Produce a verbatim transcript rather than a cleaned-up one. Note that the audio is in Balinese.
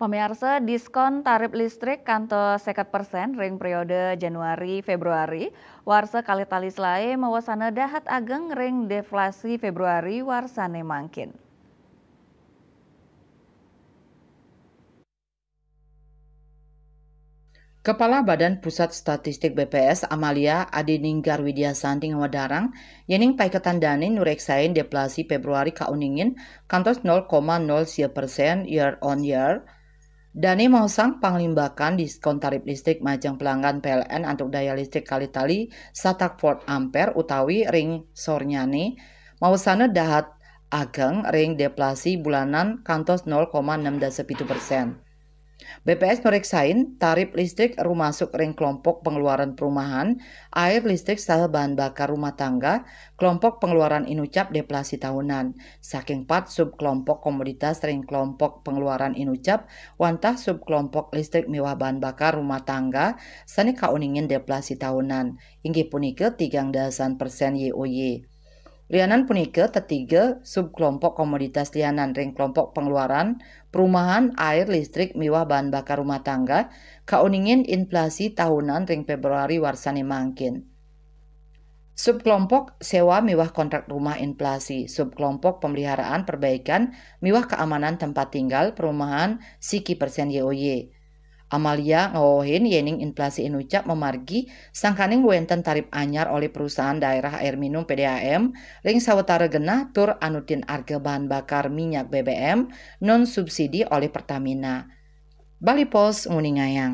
Pamiarsa, diskon tarip listrik kantos seket persen ring periode Januari-Februari warsa kalih tali selaé mawasana dahat ageng ring déflasi Februari warsané mangkin. Kepala Badan Pusat Statistik B P S Amalia Adi Ninggar Widyasanti ngawedarang, yéning paiketan dané nureksain déflasi Februari kauningin kantos nol koma nol sia persen year on year. Dané maosang panglimbakan diskon tarip listrik majeng pelanggan P L N antuk daya listrik kalih tali satak volt ampere utawi ring sornyané mawasana dahat ageng ring déflasi bulanan kantos nol koma enam dasa pitu persen. B P S nureksain, tarip listrik rumasuk ring kelompok pengeluaran perumahan, air, listrik, saha bahan bakar rumah tangga, kelompok pengeluaran inucap déflasi tahunan. Saking pat subkelompok komoditas ring kelompok pengeluaran inucap, wantah subkelompok listrik miwah bahan bakar rumah tangga, sané kauningin déflasi tahunan, inggih punika tigang dasan persen Y O Y. Lianan punika, tetiga subkelompok komoditas lianan ring kelompok pengeluaran perumahan, air, listrik, miwah bahan bakar rumah tangga, kauningin inflasi tahunan ring Februari warsané mangkin. Subkelompok sewa miwah kontrak rumah inflasi, subkelompok pemeliharaan perbaikan miwah keamanan tempat tinggal perumahan siki persen Y O Y. Amalia ngawewehin yéning inflasi inucap mamargi sangkaning wénten tarip anyar olih perusahaan daerah air minum P D A M ring sawatara genah tur anutin arga bahan bakar minyak B B M non subsidi olih Pertamina. Bali Post nguningayang.